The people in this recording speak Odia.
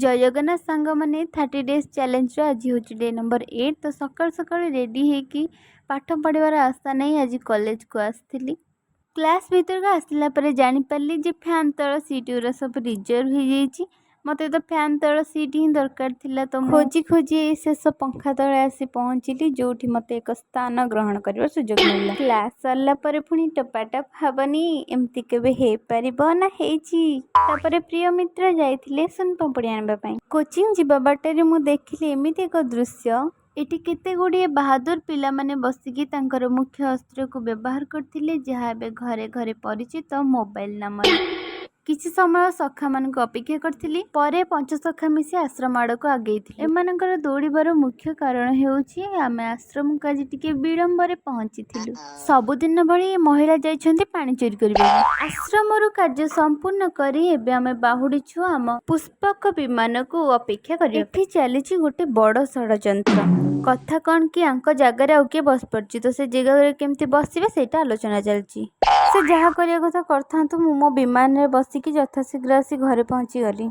ଜୟ ଜଗନ୍ନାଥ ସାଙ୍ଗମାନେ, 30 ଡେଜ୍ ଚ୍ୟାଲେଞ୍ଜର ଆଜି ହେଉଛି ଡେ ନମ୍ବର 8। ତ ସକାଳୁ ସକାଳୁ ରେଡ଼ି ହେଇକି ପାଠ ପଢ଼ିବାର ଆଶା ନେଇ ଆଜି କଲେଜକୁ ଆସିଥିଲି। କ୍ଲାସ୍ ଭିତରକୁ ଆସିଲା ପରେ ଜାଣିପାରିଲି ଯେ ଫ୍ୟାନ୍ ତଳ ସିଟ୍ ଗୁଡ଼ା ସବୁ ରିଜର୍ଭ ହେଇଯାଇଛି। ମୋତେ ତ ଫ୍ୟାନ୍ ତଳ ସିଟ୍ ହିଁ ଦରକାର ଥିଲା। ତ ମୁଁ ଖୋଜି ଖୋଜି ଏଇ ଶେଷ ପଙ୍ଖା ତଳେ ଆସି ପହଞ୍ଚିଲି, ଯେଉଁଠି ମୋତେ ଏକ ସ୍ଥାନ ଗ୍ରହଣ କରିବାର ସୁଯୋଗ ମିଳିଲା। କ୍ଲାସ୍ ସରିଲା ପରେ ପୁଣି ଟପାଟପ ହେବନି, ଏମିତି କେବେ ହେଇପାରିବ ନା ହେଇଛି? ତାପରେ ପ୍ରିୟ ମିତ୍ର ଯାଇଥିଲେ ସୁନପାମ୍ପୁଡ଼ି ଆଣିବା ପାଇଁ। କୋଚିଂ ଯିବା ବାଟରେ ମୁଁ ଦେଖିଲି ଏମିତି ଏକ ଦୃଶ୍ୟ। ଏଠି କେତେ ଗୁଡ଼ିଏ ବାହାଦୁର ପିଲାମାନେ ବସିକି ତାଙ୍କର ମୁଖ୍ୟ ଅସ୍ତ୍ରକୁ ବ୍ୟବହାର କରିଥିଲେ, ଯାହା ଏବେ ଘରେ ଘରେ ପରିଚିତ ମୋବାଇଲ ନାମରେ। କିଛି ସମୟ ସଖାମାନଙ୍କୁ ଅପେକ୍ଷା କରିଥିଲି। ପରେ ପଞ୍ଚସଖା ମିଶି ଆଶ୍ରମ ଆଡ଼କୁ ଆଗେଇଥିଲେ। ଏମାନଙ୍କର ଦୌଡ଼ିବାର ମୁଖ୍ୟ କାରଣ ହେଉଛି, ଆମେ ଆଶ୍ରମକୁ ଆଜି ଟିକେ ବିଳମ୍ବରେ ପହଞ୍ଚିଥିଲୁ। ସବୁଦିନ ଭଳି ଏ ମହିଳା ଯାଇଛନ୍ତି ପାଣି ଚୋରି କରିବାକୁ। ଆଶ୍ରମରୁ କାର୍ଯ୍ୟ ସମ୍ପୂର୍ଣ୍ଣ କରି ଏବେ ଆମେ ବାହୁଡ଼ିଛୁ ଆମ ପୁଷ୍ପକ ବିମାନକୁ ଅପେକ୍ଷା କରିବା। ଏଠି ଚାଲିଛି ଗୋଟେ ବଡ଼ ଷଡ଼ଯନ୍ତ୍ର। କଥା କ'ଣ କି, ୟାଙ୍କ ଜାଗାରେ ଆଉ କିଏ ବସି ପଡ଼ିଛି। ତ ସେ ଜାଗାରେ କେମିତି ବସିବେ, ସେଇଟା ଆଲୋଚନା ଚାଲିଛି। ସେ ଯାହା କରିବା କଥା କରିଥାନ୍ତୁ, ମୁଁ ମୋ ବିମାନରେ ବସିକି ଯଥାଶୀଘ୍ର ଆସି ଘରେ ପହଞ୍ଚିଗଲି।